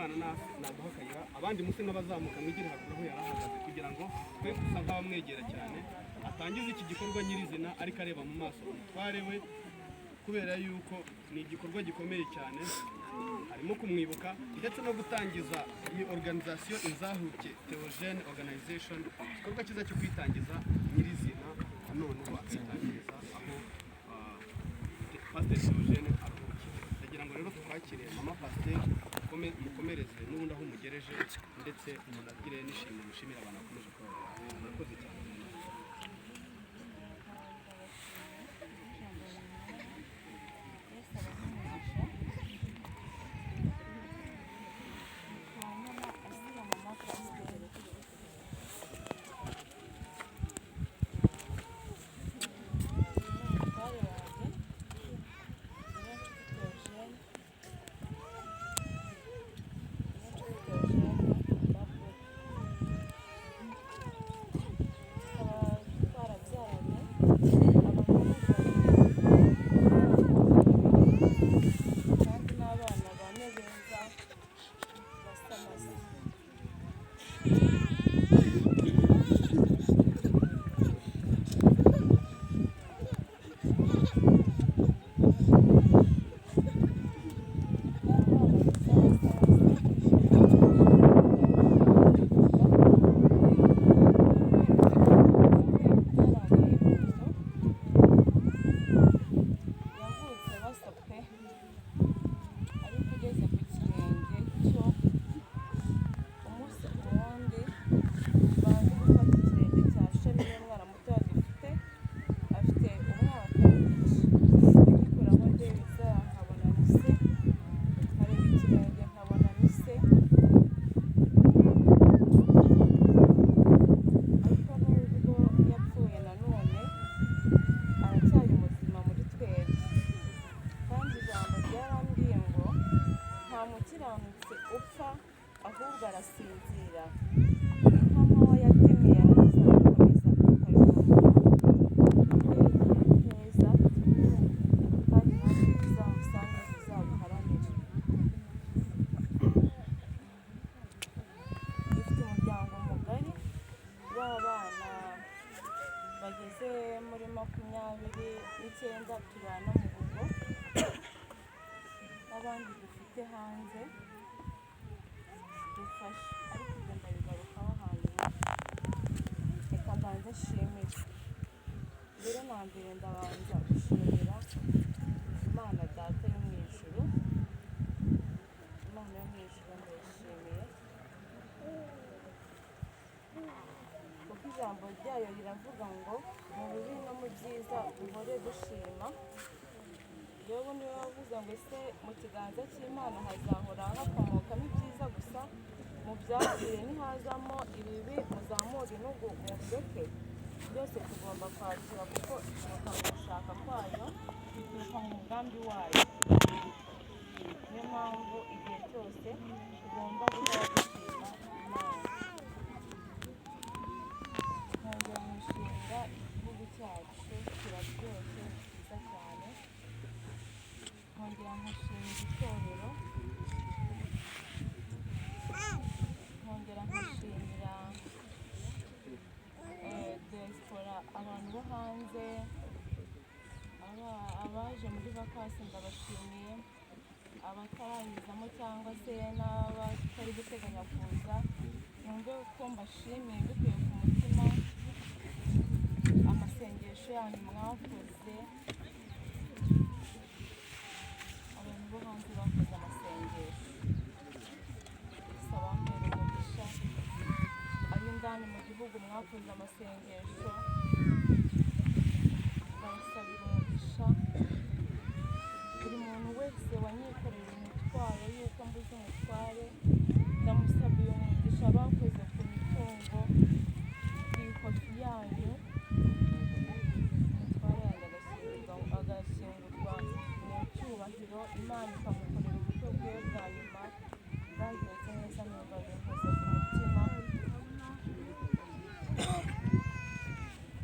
w'Imana naduha akayira, abandi muse n'abazamuka mwigire haruguru aho yari ahagaze, kugira ngo twe gusa nk'abamwegera cyane, atangize iki gikorwa nyirizina ariko areba mu maso umutware we, kubera yuko ni igikorwa gikomeye cyane, harimo kumwibuka ndetse no gutangiza iyi organisation Inzahuke Theogene Organization, igikorwa cyiza cyo kwitangiza nyirizina, noneho akitangiriza aho Pasiteri Theogene aruhukiye. Ndagira ngo rero twakire mama pasiteri, mukomereze n'ubundi aho umugereje, ndetse munagire n'ishimwe mushimira abantu bakomeje kubabara. Murakoze cyane. Kandi n'abana bane beza basa neza. Yavutse basa pe, ariko ugeze ku kirenge cyo umunsi ku wundi baje gufata ikirenge cya Shemi, umwana muto dufite, afite umwaka n'igice. Ngikuraho ndeba nkabona ni se, nkareba ikirenge nkabona ni se, ariko nubwo yapfuye nanone aracyari muzima muri twebwe. Kandi ijambo ryarambwiye ngo nta mukiranutsi upfa, ahubwo arasinzira, nk'amahwa yatemye yarangiza agakomeza akajomba aho yagiye heza, kandi natwe tuzamusange, tuzabiharanire. Dufite umuryango mugari w'abana bageze muri 29 tubana mu rugo, n'abandi dufite hanze dufasha, ariko ibyo ndabigarukaho hanyuma. Reka mbanze nshimire mbere na mbere, ndabanza gushimira Imana Data yo mu ijuru. Imana yo mu ijuru ndayishimiye, kuko ijambo ryayo riravuga ngo mu bibi no mu byiza duhore dushima. Yobu niwe wavuze ngo ese mu kiganza cy'Imana hazahora hakomokamo ibyiza gusa? Mu byakire ntihazamo ibibi? Muzamure intugu mubireke. Byose tugomba kwakira, kuko bituruka mu gushaka kwayo, bituruka mu mugambi wayo. Niyo mpamvu igihe cyose tugomba guhora dushima Imana. Nkongera nshimira igihugu cyacu, kiraryoshye, ni cyiza cyane. Nkongera nkashimira itorero, nkongera nkashimira diaspora, abantu bo hanze, abaje muri vakansi ndabashimiye, abataranyuzamo cyangwa se n'abatari guteganya kuza, numve ko mbashimiye mbikuye ku mutima. Amasengesho yanyu mwakoze, abantu bo hanze bakoze amasengesho, saba mbere umugisha. Ab'indani mu gihugu mwakoze amasengesho, ndabasabira umugisha. Buri muntu wese wanyikoreye umutwaro y'uko mbuze umutware, ndamusabiye umugisha. Bakoze ku mitungo, ku ikofi yanyu, umutware yanjye agashyingurwa mu cyubahiro, Imana ikamukorera ubukwe bwe bwa nyuma bwagenze neza, numva binkoze ku mutima.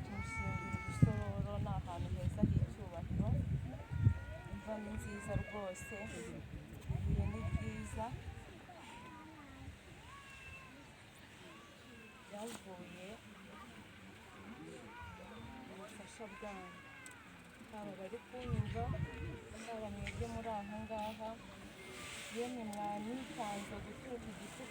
Tumushyingura i Rusororo, ni ahantu heza h'icyubahiro, imva ni nziza rwose, ibuye ni ryiza. havuye ubufasha bwanyu, haba abari kunyumva, haba mwebwe muri aha ngaha, yemwe mwanitanze guturuka igiti.